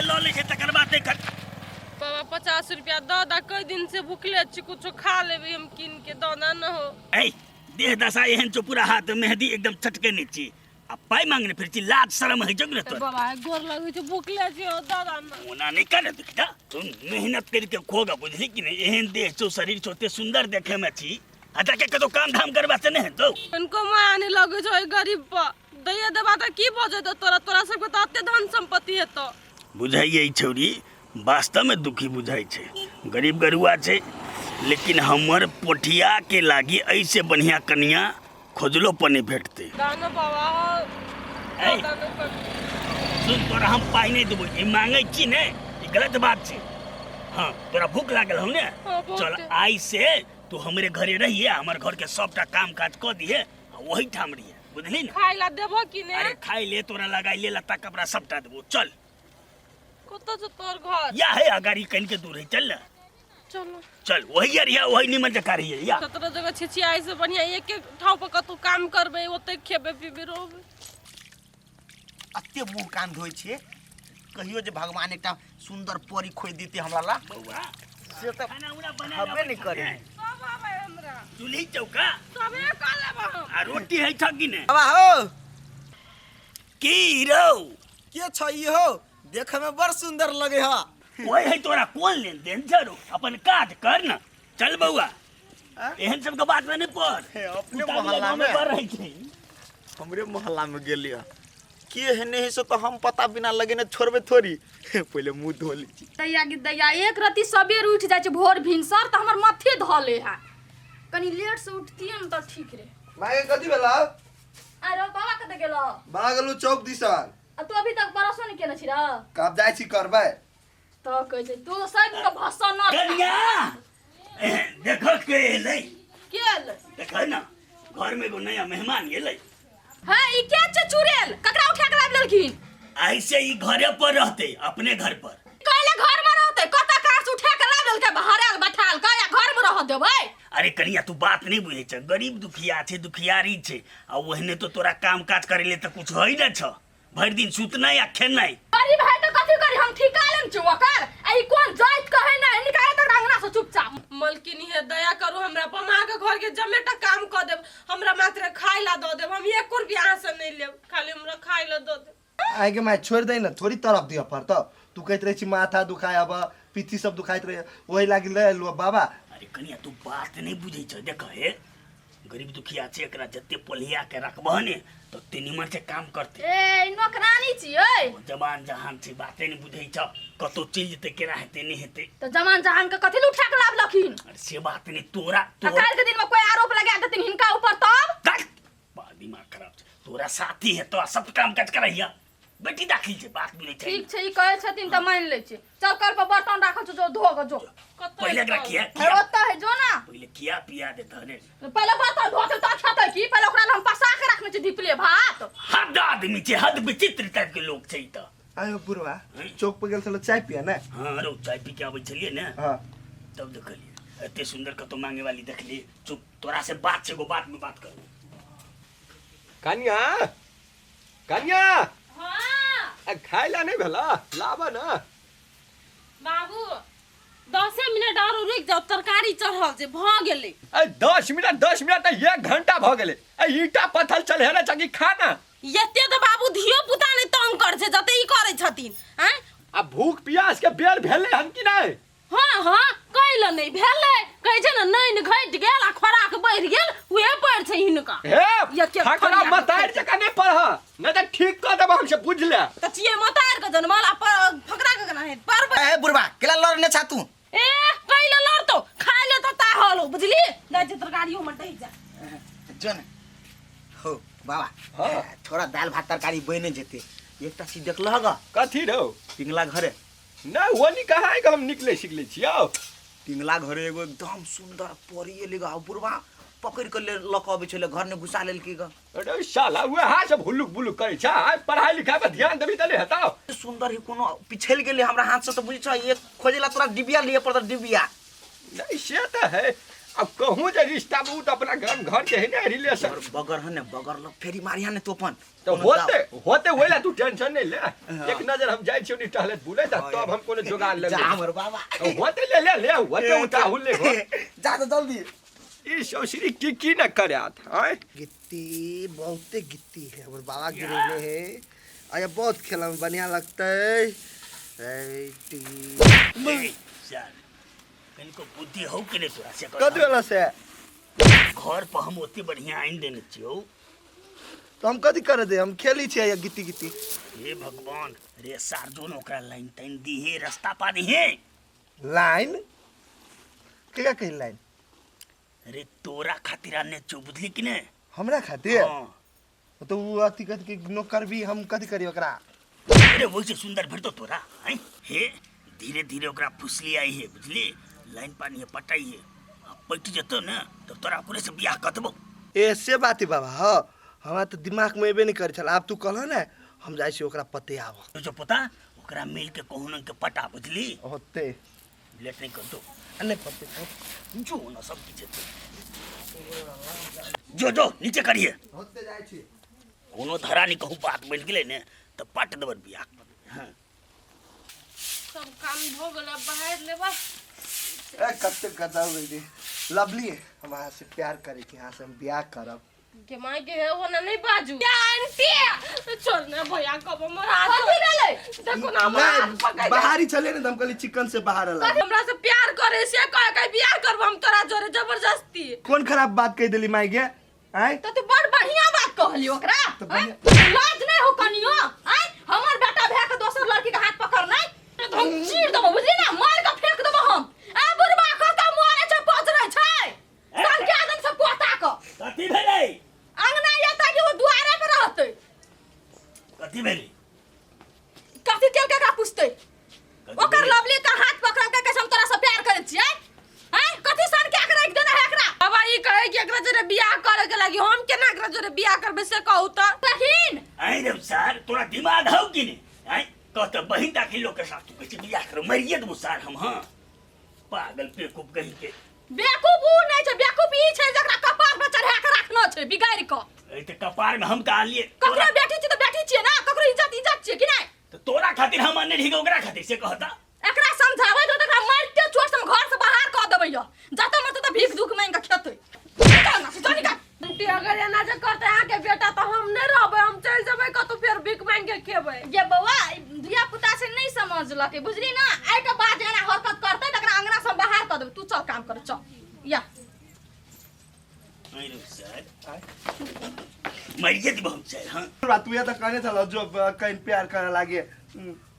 जे लऽ लै छै तकर बाद नहि खट। बाबा, 50 रुपया दऽ दा, कई दिन से भूखले छी, कुछो खा लेबै हम कीन के, दऽ दा न हो। ऐ देह दशा एहन छौ, पूरा हाथ में मेहंदी एकदम चटके नहि छी आ पाइ मांगने फिर छी, लाज शरम है जग ने तोरा? बाबा, गोर लगै छै, भूखले छी, हो दऽ दा न। ओना नहि कर देखता, तुम मेहनत करके खोगा, बुझली कि नहीं? एहन देह छौ, शरीर छौ, ते सुंदर देखे में छी आ जाके कतौ काम धाम करबा से नहीं हेतौ। इनको माया नहीं लगै छौ ओहि गरीब पर, दैये देबा तऽ की भऽ जेतौ तोरा? तोरा सबके तऽ एते धन संपत्ति हेतौ। बुझाइए ई छौरी वास्तवमे दुखी बुझाइ छै, गरीब गरुआ छै, लेकिन हमर पोठिया के लागी ऐसे बढ़िया कनिया खोजलो पर नहीं भेटतै। दानो बाबा ऐ। दानो कर। सुन, तोरा हम पाइ नहि देबो, ई मांगै छी ने ई गलत बात छै। हाँ, तोरा भूख लागल हौ ने? हाँ, बहुत। चल, आइ से तू हमरे घरे रहिए, हमर घर के सबटा काम काज कऽ दिहे आ वही ठाम रहिए, बुझली ने? खाइ ला देबो कि ने? अरे खाइ ले, तोरा लगाइ ले लत्ता कपड़ा सबटा देबो, चल। कतऽ छौ तोहर घर? या है अगाड़ी कनि के दूर है, चल ना। चलो। चल, वही अरिया, वही निमन जका रहिए या। 17 जगह छिछियाइ से बढ़िया एक एक ठाव पर कतौ काम करबै, ओतै खेबै पीबै रहबै। एते मुँह कान धोइ छियै, कहियो जे भगवान एकटा सुन्दर परी खोजि देतै हमरा ला। बौआ, से तऽ खाना उना बना हबे नहि करे। सब आबै हमरा। चूल्ही चौका सबे कऽ लेब हम। आ रोटी है छ कि ने? बाबा हो। की रौ? के छ ई हो? देखे में बड़ सुंदर लगे ह। ओए है तोरा कोन लेन देन छ रो, अपन काज कर न। चल बौआ, एहन सब के बात में नहीं पड़। हे, अपने कुत्ता बिल्ला मोहल्ला गाँव में में। पड़ रहे छै। हमरे मोहल्ला में गेलियै के है नहीं से तो हम पता बिना लगेने छोड़बे थोड़ी, पहले मुंह धो ली छी। दैया गे दैया, एक रत्ती सबेर उठि जाइ छै भोर भिनसर तऽ हमर माथे धऽ ले है, कनी लेट से उठतियै ने तऽ ठीक रहे। माय कथी भेला? अरे बाबा, कतऽ गेलो? बाबा गेलू चौक दिसन। आ तू अभी तक बरसो नहि केने छी र? कब जाइ छी करबै। तऽ कहै छै तू सैद के भसन न। कनिया, देखो के एलै। के एलै? देखो ना, घर में एगो नया मेहमान एलै। है, ई के छै चुड़ैल? ककरा उठा के लाबि लेलखिन? ऐसे ई घरे पर रहते, अपने घर पर। कहले घर में रहते, कतऽ कहाँ से उठा के लाबि लेलकै, बहरायल बैठाल के या घर में रह देबै? अरे कनिया, तू बात नहीं बुझै छ, गरीब दुखिया छै, दुखियारी छै, आ ओहने तो तोरा काम काज करे ले तऽ कुछ है न छ, भरि दिन सुतनाइ आ खेनाइ। गरीब है तऽ कथी करी हम, ठिका लेम छी ओकर? आ ई कोन जाति कहै नै निकाले तऽ अंगना से चुपचाप। मलकिनी हे, दया करू हमरा पर, हम अहाँके घर के जमेटा काम कऽ देब, हमरा मात्र खाइ ला दऽ देब, हम एको रुपया अहाँ से नहि लेब, खाली हमरा खाइ ला दऽ देब। आइ के माय, छोड़ि दे ने, थोड़ी तरफ दिअ पड़तौ। तू कहैत रहै छी माथा दुखाय अब, पीठी सब दुखाइत रहै, ओहि लागि लऽ एलहुँ बाबा। अरे कनिया, तू बात नहीं बुझै छ, देख हे, गरीब दुखिया छै, एकरा जते पोलिया के रखबह ने तते निमन से काम करते। ए, नौकरानी छियै। ओ जवान जहान छै, बाते नहीं बुझै छ, कतौ चलि जेतै, केना हेतै नहीं हेतै। तऽ जवान जहान के कथी लए उठा के लाबलखिन? अरे से बात नहीं, तोरा आ तोरा काल्हि के दिन में कोई आरोप लगा देथिन हिनका ऊपर तब? तक बा दिमाग खराब छै तोरा, साथी है तो सब काम काज करैया, बेटी दाखिल छै, बात बुझै छै। ठीक छै, ई कहै छथिन तऽ मानि लै छी। चल, कल पर बर्तन राखल छौ, जो धो के जो। कतऽ पहिले एकरा चल? किया अरे किया ओतऽ है, जो ना। पहिले किया पिया देता रे? पहिले बर्तन धो के तऽ खेतै की? पहिले ओकरा लए हम पसा के रखने छी धिपले भात। हद आदमी छै, हद विचित्र टाइप के लोग छै ई तऽ। आयो बुढ़वा, चौक पर गेल छलो चाय पिया ने? हाँ रो, चाय पी के आबै छलियै ने। हाँ। तब देखलियै एते सुंदर कतौ मांगे वाली देखली। चुप, तोरा से बात छै, एगो बात में बात करू। कनिया, कनिया। हाँ। आ खाय ला नहीं भेला? लाबा ना। बाबू, 10 मिनट आरो रुकि जाउ, तरकारी चढ़ल छै, भऽ गेलै। अरे 10 मिनट, 10 मिनट तऽ एक घंटा भऽ गेलै। आ ईटा पत्थर चढ़ेने छ कि खाना? एते तऽ बाबू धियो पुता नहि तंग करै छै जते ई करै छथिन, आँय। आ भूख प्यास के बेर भेलै हन कि नहि? हाँ हाँ, कैल नहि भेलै, कहै छै ने नैन घटि गेल आ खोराक बढ़ि गेल, उहे पढ़ छै हिनका। हे, एक एक फकरा फरिया के मतारि जकाँ नहि पढ़, नहि तऽ ठीक कऽ देब हम से, बुझि ले। तऽ छियै मतारि के जनमल आ फकरा के केना हेत पढ़बै? ए बुढ़बा, केला लड़ने छा तू? ए, कैल लड़तो, खाय ले तऽ ताहल हो, बुझली जाइ छै तरकारियो में डहि जा। जो ने हो बाबा। हाँ। थोड़ा दाल भात तरकारी बने जेते, एकटा चीज देखलह ग? कथी रौ? पिंगला घरे। नहि, ओनी कहाँ है, हम निकले सिकले छियौ। पिंगला घरे एगो एकदम सुंदर परी एलै ग, आ बुढ़बा पकड़ि के ले लऽ के अबै छलै, घर ने घुसा लेलकै ग। अरे साला, वएह सब हुल्लुक बुल्लुक करै छै। आइ पढ़ाई लिखाई पर ध्यान देबही तले हेतौ। सुंदर ही कोनो पिछड़ि गेलै हमरा हाथ से तऽ बुझै छ, एक खोजे ला तोरा डिबिया लिए पड़त, डिबिया। नहीं, से तऽ है। अब कहूँ जे रिश्ता बहुत अपना घर घर के है ने रिलेशन। और बगर है ने, बगर लग फेरी मारिया ने तो अपन तो कोनो होते होते ओहि तू टेंशन नहीं ले। एक नजर हम जाइ छियै टहलत बुलै त तब हम कोनो जोगाड़ जा लगबै। हमर बाबा। होते ले ले ले होते उताहुल ले हो। जा तो जल्दी। ई सौसरी की की न करत आय। गिट्टी बहुते गिट्टी है, हमर बाबा गिरेले है। आया बहुत खेला में बढ़िया लगता है। ए, सर कनिको बुद्धि हौ कि नहि तोरा से? कथी वाला से? घर पर हम ओते बढ़िया आनि देने छियौ। तो हम कथी करे दे, हम खेली छियै या गिट्टी गिट्टी। हे भगवान रे सार, जोन ओकरा लाइन ताइन दीहे, रास्ता पा दीहे। लाइन केका कही लाइन? रे तोरा खातिर आने छौ, बुझली कि ने? हमरा खातिर? हाँ। तो उ अथी कथी के नौकर भी हम कथी करी ओकरा? अरे वैसे सुंदर भेटतो तोरा हैं। हे धीरे धीरे ओकरा फुसली आई है, बुझली? लाइन पानी है पटाई है, आ पटि जेतो ने तो तोरा ओकरे से बियाह कऽ देबौ। ए से बात है बाबा। हाँ हमरा तो दिमाग में एबे नहीं करे छल, आब तू कहल ने हम जाइ छी ओकरा पते आब। तो जो पता ओकरा मिल के कहुना के पटा, बुझली? होते लेट नहीं कर दो। नहीं पते जो ना सब किछु हेतै। जो जो नीचे करिए। होते जाइ छी। कोनो धरा नहीं कहूँ बात बनि गेलै ने तऽ पट देबर बियाह। हाँ। सब काम भऽ गेल, आब बाहर लेबै। ए कते गजब रे लवली, हम अहाँ से प्यार करे छी, अहाँ से हम बियाह करब। के माय के है ओना नहीं बाजू। या आंटी चल ना भैया, कब हमर हाथ कथी भेलै? देखो ना हमर हाथ नहीं, पकड़ के। बाहरी चले ने त हम कहली चिकन से बाहर अला। हमरा से प्यार करे से कह के बियाह करब हम तोरा जोरे जबरदस्ती। कोन खराब बात कह देली माय गे? आय तो तू बड़ बढ़िया बात कहली ओकरा। तो बढ़िया- आँय? लाज नहीं हो कनियो? आय हमर बेटा भए के दोसर लड़की के हाथ पकड़ नहीं तो हम चीर देबो, बुझली ना? मार के फेंक देबो हम। ए बुढ़बा कतौ मरे छै पजरै छै संख्या आदम से पोता क। कथी भेलै? अंगना एतै कि ओ दुआरे पर रहतै? कथी भेलै? कथी केलकै एकरा पूछतै? कथी ओकर भेलै? लवली के हाथ पकड़ के कैसे हम तोरा से प्यार करै छियै? हैं कथी सन के राखि देना है एकरा? बाबा ई कहे कि एकरा जोरे बियाह करे के लागी, हम केना एकरा जोरे बियाह करबै से कहू त? बहिन आँय रे सार, तोरा दिमाग हौ कि नहि? आँय कहत बहिन दाखिल लोग के साथ तू कैसे बियाह करो, मरिए देबो सार हम। हाँ पागल बेवकूफ कहीं के। बेवकूफ ऊ नहि छै, बेवकूफ ई छै जकरा कपार पर चढ़ा के राखना छै बिगाड़ि कऽ। ए ते कपार में हम का लिए? ककरो बेटी छी तऽ बेटी छियै ना, ककरो इज्जत इज्जत छियै कि नहि? तो तोरा खातिर हम अनने रही ओकरा खातिर से कहता? एकरा समझाबै तऽ एकरा मारिते चोट से हम घर से बाहर कऽ देबै यऽ, जतऽ मरतै तऽ भीख दुख मांगि कऽ खेतै। निकाल ना, जो निकाल। आंटी अगर एना जे करते अहाँके बेटा तऽ हम नहि रहबै, हम चलि जेबै कतौ फेर भीख मांगि के खेबै। ये बौआ धिया पुता से नहीं समझलकै, बुझली ना? आइ के बाद जे एना हरकत करतै तऽ एकरा अंगना से बाहर कऽ देबै। तू चल काम कर, चल या। आँय रे सर मरिए देबो हम सर। हाँ बात तू ये तो कहने छल जो कहीं प्यार करे लागे।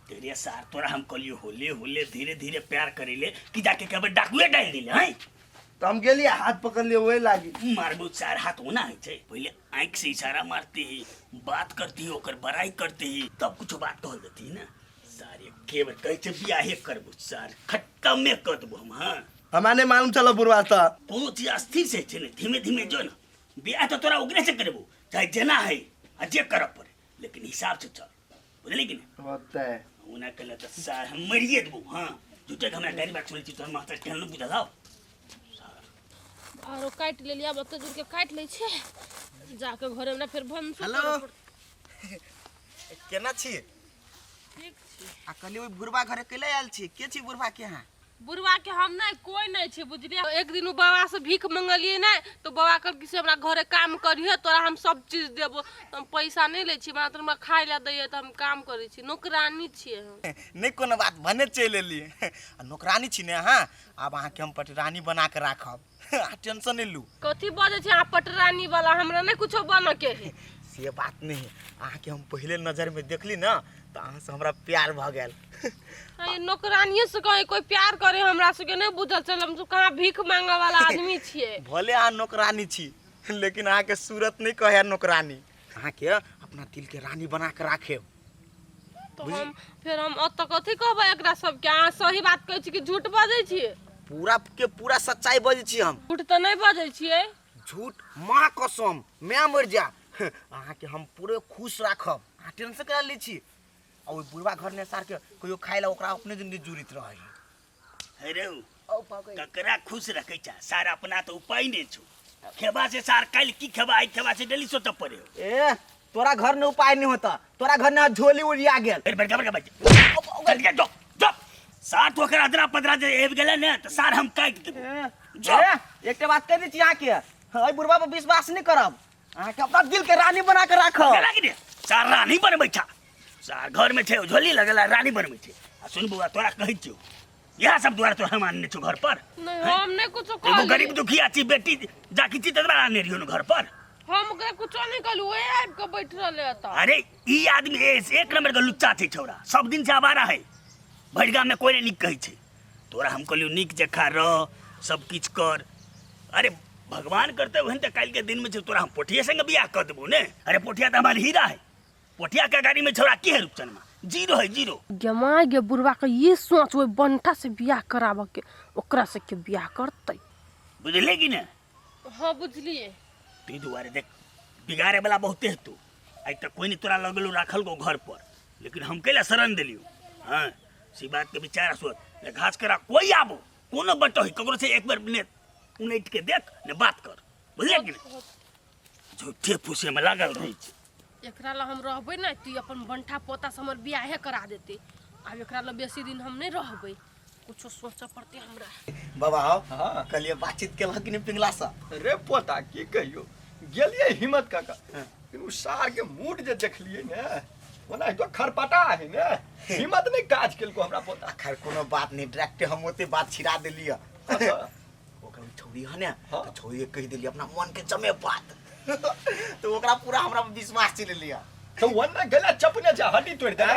तेरे सार तोरा हम कहलियो होले होले धीरे धीरे प्यार करेले कि जाके कहबे डाकुए डाल दिले हैं। तो हम गेलिए हाथ पकड़ लिए वही लागी। मारबो चार हाथ होना है छे, पहले आँख से इशारा मारती ही, बात करती ही, ओकर बड़ाई करती ही, तब कुछ बात कहल देती है ना। सारे केवल कहै छै बियाहे करबो सार खत्मे कर देबो हम। हाँ हमरा नहीं मालूम चलो बुढ़वा त कोनो चीज अस्थिर से छै ने, धीमे धीमे जो ना बियाह तो तोरा ओकरे से करबो चाहे जेना है आ जे करब पड़े, लेकिन हिसाब से चल, बुझली कि नहीं? होते ओना कहले तऽ सार हम मरिए देबो। हाँ झूठे के हमरा गाड़ी बात सुनै छी तोहर मास्टर केहन नहि बुझल हौ। आरो काटि लेलियै, आब ओते दूर के काटि लै छै जाके घरे हमरा फेर भनसो हेलो। करऽ पड़तै। केना छी? ठीक छी। आ कहली ओहि बुढ़बा घरे कैले आयल छी? के छी बुढ़बा के अहाँ? बुढ़वा के हम नहीं कोई नहीं छै, बुझलियै? एक दिन उ बाबा से भीख मंगलियै नहीं तो बाबा कहलकै से हमरा घरे काम करिहे तोरा हम सब चीज देबो। तो हम पैसा नहीं लै छी, मात्र हमरा खाय ला दैये तऽ हम काम करै छी, नौकरानी छियै हम। नहि कोनो बात, भने चलि एलियै। आ नौकरानी छी ने अहाँ, आब अहाँके हम पटरानी बना के राखब, अहाँ टेंशन नहि लू। कथी बजै छी अहाँ पटरानी वाला? हमरा नहीं कुछो बनऽ के है। से बात नहीं है, अहाँके हम पहिले नजरमे देखली ने तऽ अहाँसँ हमरा प्यार भऽ गेल। अरे नौकरानिये से कहीं कोई प्यार करे हमरा सबके नहीं बुझल चल, हम सब कहाँ भीख मांगे वाला आदमी छियै। भले अहाँ नौकरानी छी लेकिन अहाँके सूरत नहीं कहे नौकरानी, अहाँके अपना दिल के रानी बना के राखेब। तो हम फेर हम ओतऽ कथी कहबै एकरा सबके? अहाँ सही बात कहै छी कि झूठ बजै छियै? पूरा के पूरा सच्चाई बजै छी हम। झूठ तऽ नहि बजै छियै? झूठ माँ कसम मैं मर जा, अहाँके हम पूरे खुश राखब, अहाँ टेंशन करा लै छी। आ ओहि बुढ़वा घर ने सार के कहियो खाय ला ओकरा अपने जिंदगी जुड़ित रहे हे रे। ककरा खुश रखे छा सार अपना तो उपाय नहीं छो खेबा से सार काल की खेबा आई खेबा से डेली सोच पड़े हो ए तोरा घर में उपाय नहीं होता तोरा घर में झोली उड़िया गेल अरे बड़का बड़का बच्चा चल जा जो जो सार तो ओकर अदरा पदरा जे आबि गेलै ने तऽ सार हम काटि देबो जो ए, एकटा बात कहि दै छी अहाँके एहि बुढ़बा पर विश्वास नहि करब अहाँके अपना दिल के रानी बना के राखब लागी ने सार रानी बनबै छा सार घर में छै झोली लगल रानी बनबै छै आ सुन बौआ तोरा कहै छियौ इएह सब दुआरे तोरा हम आनने छौ घर पर नहीं हम नहीं कुछो एगो गरीब कहलिए दुखिया छी बेटी जाकी छी ततबा आनने रहियौ ने घर पर हम ओकरा कुछो नहीं कहलू ओहे आबि के बैठ रहले एतऽ अरे ई आदमी एक नंबर के लुच्चा छै छौड़ा सब दिन से आवारा है भरि गाम में कोई नहीं नीक कहै छै तोरा हम कहलियौ नीक जकाँ रह सब किछु कर अरे भगवान करते ओहन तऽ काल्हिके दिनमे छै तोरा हम पोठिए संगे बियाह कऽ देबौ ने अरे पोठिया तऽ हमार हीरा है पोठिया के गाड़ी में छौड़ा की है रूपचनमा जीरो है जीरो गे माय गे बुढ़वा के ये सोच ओहि बंठा से बियाह कराबऽ के ओकरा से के बियाह करतै बुझले कि ने हाँ बुझलिए ताहि दुआरे देख बिगाड़े वाला बहुते हेतौ आइ तक कोई नहीं तोरा लगलो राखल गो घर पर लेकिन हम कैला शरण दिलियो हाँ सी बात के विचार सोच ने घास करा कोई आबो कोनो बटो है ककरो से एक बार ने उनैट के देख ने बात कर बुझले कि नहीं झूठे फूसे में लागल रहै छै एकरा ला हम रहबै ने तू अपन बंठा पोता से हमर बियाहे करा देते आब एकरा ला बेसी दिन हम नहीं रहबै कुछो सोचऽ पड़तै हमरा बाबा हौ हाँ। कहलिए बातचीत केलक कि नहि पिंगला से रे पोता की कहियो गेलियै हिम्मत काका लेकिन उ सार के मूड जे देखलियै ने ओना तो खरपटा है ने हिम्मत नहीं काज केलको हमरा पोता खैर कोनो बात नहीं डायरेक्ट हम ओते बात छिड़ा देलियै ओकरा छौड़ी है ने हाँ। तो छौड़ी के कहि देलियै अपना मन के जमे बात तो ओकरा पूरा हमरा पर विश्वास चलि लिया तो वन्ना गला चपने जा हड्डी तोड़ देला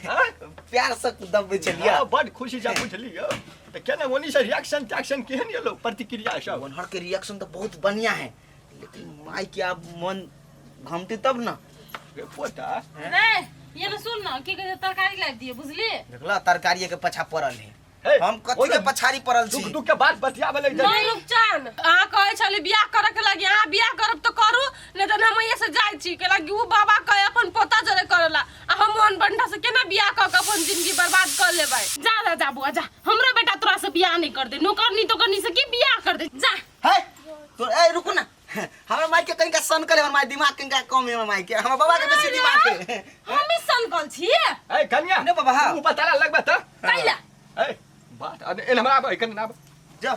हाँ? प्यार से दबे चलिया हाँ, बड खुशी से बुझलियो तो केना ओनी से रिएक्शन टैक्शन केहन एलो प्रतिक्रिया सब मनहर के रिएक्शन तो बहुत बढ़िया है लेकिन माई के अब मन घमते तब ना रे पोता रे ये ना सुन ना की कहै छै तरकारी लाबि दिए बुझलिए देखला तरकारी के पछा पड़ल है हे, हम कथी ओने के पछाड़ी पड़ल दुख छी दुख के बात बतियाबे लग नहीं रुपचान अहाँ कहै छली बियाह करे के लागी अहाँ बियाह करब तऽ करू नहीं तऽ हम एहिए से जाइ छी के लागी उ बाबा कहे अपन पोता जरे करेला आ हम ओहन बंठा से केना बियाह कऽ के अपन जिंदगी बर्बाद कर लेबै जा जा जा बुआ जा हमरो बेटा तोरा से बियाह नहीं कर दे नौकरनी तोकरनी से की बियाह कर दे जा है तो ए रुकू ना हमरा माई के कनिका सन करे हमर माई दिमाग कनिका कम है हमर माई के हमर बाबा के बेसी दिमाग है हम ही सनकल छी ए कन्या ने बाबा, हाँ। तू ऊपर ताला लगबे त कैला ए बात अरे एन हमरा आबै कने ना आबै। जा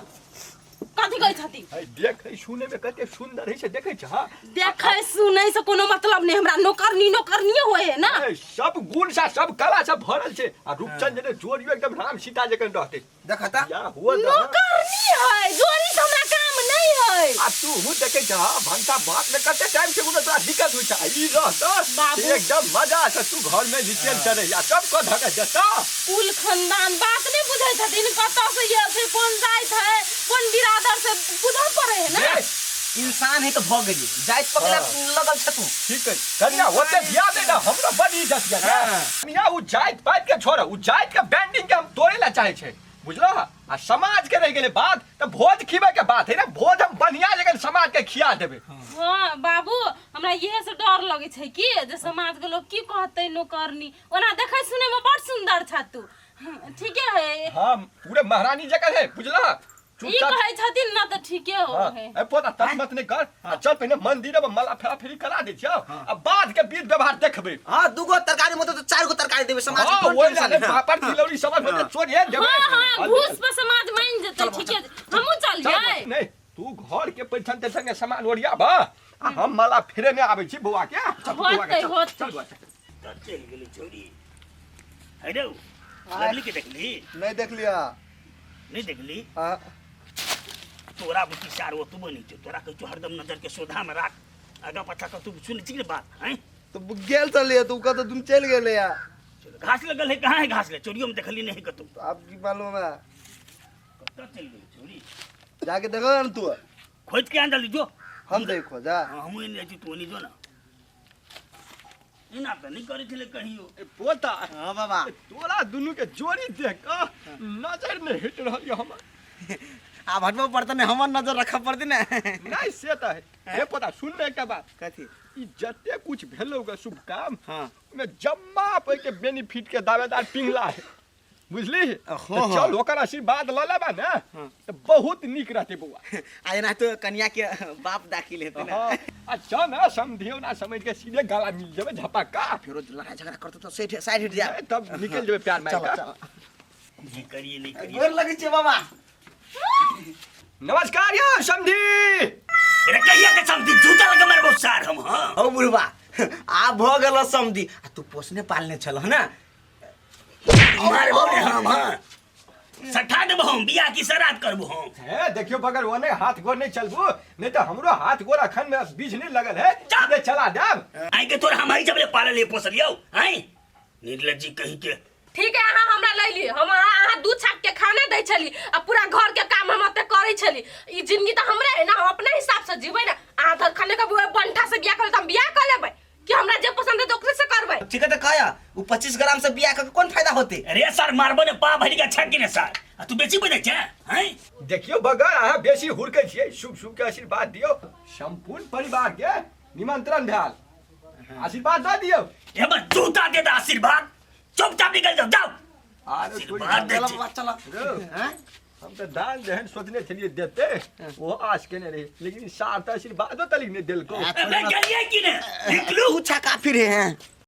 कथी कहै छथि ए देख है सुने में कते सुंदर है से देखै छ हां देखै सुनै से कोनो मतलब नहीं हमरा नौकरनी नौकरनी होए है ना ए सब गुण सा सब कला सब भरल छै आ रूपचंद ने जोड़ियो एकदम राम सीता जकन रहते देखता या हुआ त नौकरनी है जोड़ी से हमरा काम नहीं है आ तू हूँ देखे छ भंसा बात में कते टाइम से तोरा दिक्कत होइ छ ई रह बाबू। एकदम मजा से तू घर में रिचेल चले या सब को धके देता कुल खानदान बात नहीं बुझै छथिन कतऽ से ये छै कोन जाति है कोन बिरादर से बुझऽ पड़े है ना ए, इंसान है तो भ गेली जाइत पकड़ा लगल छ तू ठीक है कन्या ओते ध्यान दे ना हमरो बड़ इज्जत या हाँ। कन्या उ जाइत पाइत के छोड़ उ जाइत के बैंडिंग के हम तोड़े ला चाहे छै बुझलो आ समाज के रह गेले बात त भोज खिबे के बात है ना भोज हम बढ़िया जगह समाज के खिया देबे हाँ बाबू हमरा इहे से डर लगे छै कि जे समाज के लोग की कहते नौकरनी ओना देखै सुनै में बड़ सुंदर छ तू ठीके है हाँ पूरे महारानी जगह है बुझला ई चुपचाप कहै छथिन ना तऽ ठीके हो हाँ, है ए पोता तत मत नहीं कर आ चल पहिने मंदिर में मला फेरा फेरी करा दे छियो आ बाद के विध व्यवहार देखबे हाँ दूगो तरकारी में तो चार गो तरकारी देबे समाज के हाँ कोन ओइ टेंशन ला है? पापड़ तिलौरी सब में चोरिए देबे हाँ हाँ घूस पर समाज मान जेतै ठीके हमहूँ चल चल जाए नहीं तू घर के पैसा तेसन के सामान ओरिया बा आ हम मला फिरे में आबै छी बौआ के चल बौआ के होतै, चल, होतै। चल बौआ चल। तऽ चलि गेलै छौरी है रौ लवली के देखली नहीं देख लिया नहीं देखली हाँ तोरा बुद्धि सार वो तू बनी छौ तोरा कहै छौ हरदम नजर के सोधा में राख आगा पाछा कतौ सुन छी ने बात हैं तो गेल चलिए तू कहते तुम चल गेले यार चलो घास लगल है कहाँ है घास ले चोरियो में देखली नहीं कतौ तो आप की मालूम है कतऽ चलि गेल चोरी जाके देखो ना तू खोज के आन जल्दी जो हम देखो जा हाँ हमहूँ एने जाइ छी तू ओनी जो ना एना तऽ नहि करै छलै कहियो ए पोता हाँ बाबा ए तोरा दुनू के जोड़ी देख कऽ नजर नहि हटि रहल यऽ हमर आब हटबो पड़तै ने हमर नजर रखऽ पड़तै ने नहि से तऽ है हे पोता सुन ने एकटा बात कथी ई जते कुछ भेलौ ग शुभ काम हाँ ओहिमे जम्मा पे के बेनिफिट के दावेदार पिंगला है बुझली? हाँ, तऽ हाँ। चल, ओकर आशीर्वाद लऽ लेबा ने तऽ बहुत नीक रहतै बौआ। आ एना तो कनिया के बाप दाखिल हेतै ने। हाँ, आ चल ना, समधियो ना समझ के सीधे गला मिल जेबै झपक्का। फेरो लड़ाई झगड़ा करतौ तऽ साइड साइड हटि जा। ए, तब निकल जेबै प्यार मारि चल कऽ। चल। नहीं करिए, नहीं करिए। गोर लगै छै बाबा। नमस्कार यौ समधी। अरे कहिया के समधी, जूता लगा मारबो सार हम। हाँ हौ बुढ़बा, आब भऽ गेल समधी, आ तू पोसने पालने छलह ने। मारबो ने हम। हाँ, सठा देबो हम। बियाह की सरात करबो हम। हे देखियो, बगर ओने हाथ गोर नहीं चलबू, नहीं तो हमरो हाथ गोर अखन में बीज नहीं लगल है, सीधे चला देब। आई के तोरा हम ही जबले पालल ले पोसलियौ आई निर्लज्जी कहीं के। ठीक है, अहाँ हमरा लै ली, हम अहाँ अहाँ दू छाक के खाना दै छली आ पूरा घर के काम हम ओते करै छली। ई जिंदगी तऽ हमरे है ना, हम अपना हिसाब से जीबै ना। अहाँ धरखने के बुआ बंठा से बियाह करबै तऽ हम बियाह कर लेबै कि हमरा जे पसंद है ओकरे से करबै? ठीक है तऽ कह, उ 25 ग्राम से बियाह कऽ के कोन फायदा होते? अरे सर, मारबो ने पा भरि के छक ने सर, आ तू बेची बनै छै हैं? देखियो बगर, अहाँ बेसी हुड़कै छियै। शुभ शुभ के आशीर्वाद दियौ। संपूर्ण परिवार के निमंत्रण भेल, आशीर्वाद दऽ दियौ। एमर जूता दे दे आशीर्वाद, चुपचाप निकल जाओ, जाओ। आरो कोई आशीर्वाद दे चल छी। बाबा, चल। रौ, हैं? हम तऽ दान जेहन सोचने छलियै देते, ओ आश केने रही, लेकिन सार तऽ आशीर्वादो तलिक नहि देलको। अबे गेलियै कि ने? निकलू। तू छा काफी रे हैं।